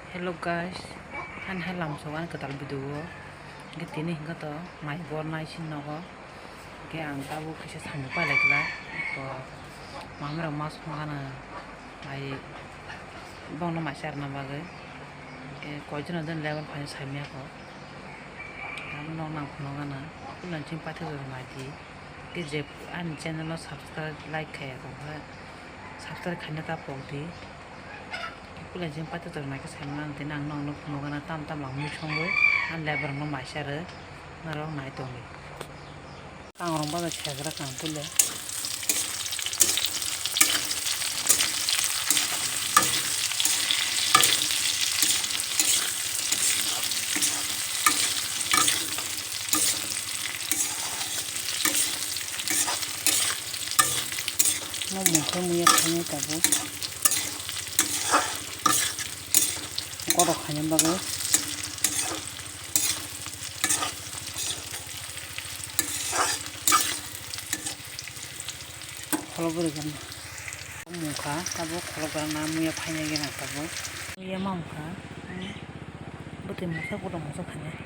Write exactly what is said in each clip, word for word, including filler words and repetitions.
Hello guys, ani hai lamsok ani kwtal video o. Hwnkhe tini hwnkhe to mai bor nai sini nogo. Hwnkhe ang tabuk kisa samung pailai glak. To mamai rok ma songma gana ai bongno mai charwna bagwi. Hwnkhe koichano den level phaino saimanya kho. Tabuk nok nang phunukgana. Puila chini paithak rok naidi. Hwnkhe je ani channel o subscribe like khaiya tongkha, subscribe khaina ta pokdi. Puila jeng paithak tor naikhe saimano ang tini ang nokno phunukgana tam tam ang mui songwi ang lebar rokno mai charwi norok nai tongdi. Kangrong bazar segra kang puila. Mo mungkha muya khainai tabuk. Kotok khaina bagwi. Kholo bwrwi gana. Mungkha tabuk kholo gana muya phainai gana tabuk. Muya mamkha. Bwtwi mungsa kotok mungsa khainai.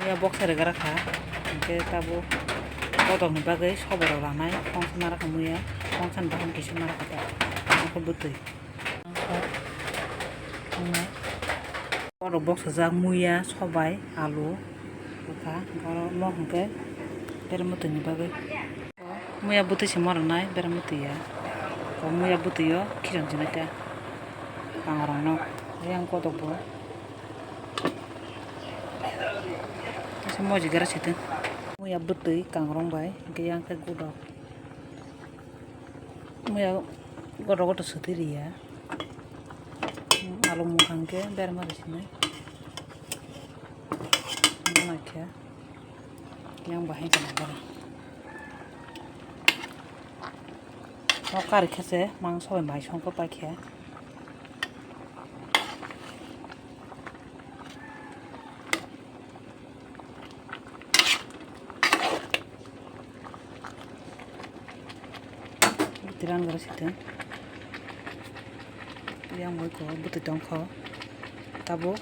Muya boksa rwgara kha, hwnkhe tabuk kotok ni bagwi sobai rok ranai, kongsa nara kha muya, kongsa ni bahan kisa nara kha ta, hwnkhe bwtwi. Kotok boksa jak muya, sobai, alu, bwkha, oro mo hwnkhe berma twi ni bagwi. Muya bwtwi se moroknai berma twi ya. Muya bwtwi o khicham sinai ta. Kangrokno yang kotok bo. Kaisa moji gara sitwng. Muya bwtwi kangrong bai hwnkhe yang khe godok. Muya godok godok swtwi riya. Alu mungkha hwnkhe berma rw sinai. Yang bahai kana gara. O kari khe se mangso bai mai songkhe pai khe. Tiran gara sitwng. Yang bai ko bwtwi tongkho. Tabuk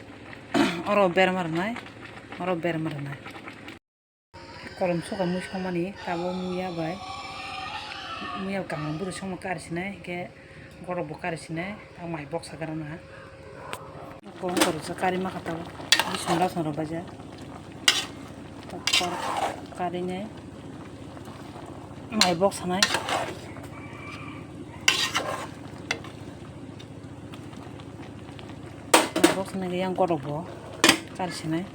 oro berma rwnai, oro berma rwnai. Kolom soka mui somani tabuk muya bai, muya kangrong bwtwi songma kari sinai, hwnkhe godok bo kari sinai, tabuk mai boksa gra na. Kolom kotorsa kari makha tabuk, bising lasong rok baja. Kari nai mai boksa nai. Mai boksa nai yang godok bo kari sinai.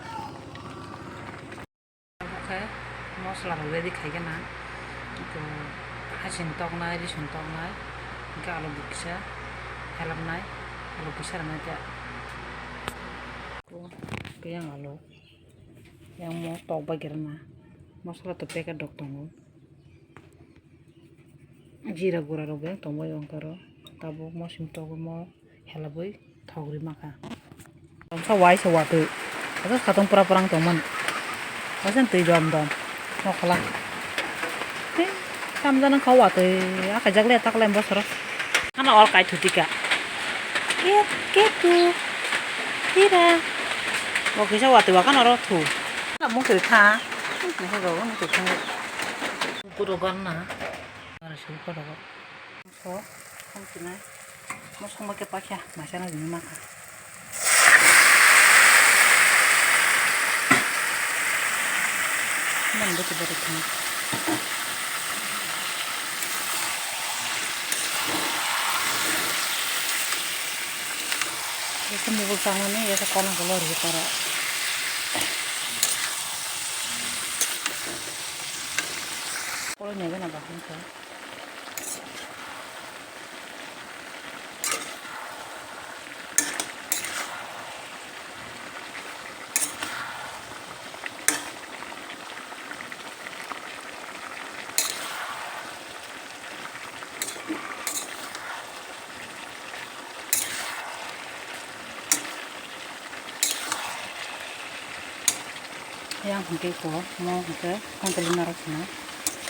Omo khe mosola rok ready khai gana. Hasing toknai, rising toknai, hwnkhe alu bo kisa helapnai, alu kisa rwnai khe. Hwnkhe yang alu, yang mo tok bai khe rwna. Mosola to packet rok tongo. Jira gura rok bo tongbai o hwnkhe oro. Tabuk mosim tok mo. Helabwi thok ri makha. Tongsa waisa watwi. Asa satung pura pura wng tongmani. Waisa twi dom dom. Nokhola. Tei tamjani kha watwi. Akhai jak le tak le bosoro. Ano or kai thutika. Ket, ketu. Tira. Bo kisa watwi wakano oro thu. Ano mung twi tha. Nokho go mung twi tha. Puro gorna. Aro sui puro go. Tho, thank you nai. Mo songma khe pakya, maisa na jini makha. Nang bete bete thang. Ese mubul sango ni, ese kono kolo ri tara. Kolo nebe na bakun kha. Yang hwnkhe ko, mo hwnkhe kontali narwk sina.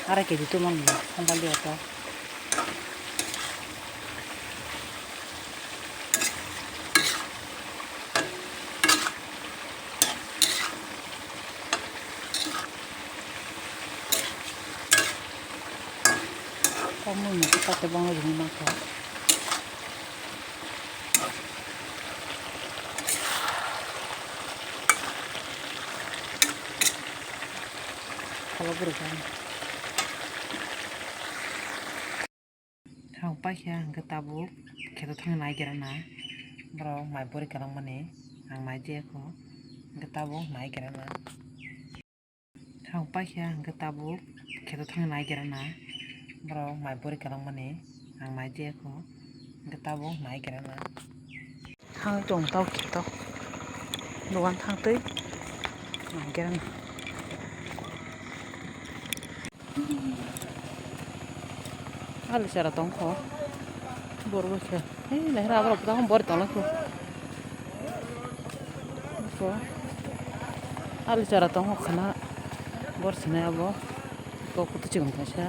Arai kg tu man mo, kontali oto. Tei bono rini mankha. Kholobwrwi kha. Thang paikha hwnkhe tabuk kheto thang nai khe rwna. Borok mai bori kwlangmani ang nai jaya kho, hwnkhe tabuk nai khe rwna. Thang paikha hwnkhe tabuk kheto thang nai khe rwna. Borok mai bori kwlangmani ang nai jaya kho, hwnkhe tabuk nai khe rwna. Thang tong tao kheto. Dogan thang twi nai khe rwna. Ali chara tong kho. Bor bai khe. Hei, nahira aborok tamo bori tong lai kho. Kho. Ali chara tong kho khana. Bor sinai abo. Kok kutu chikon kaisa.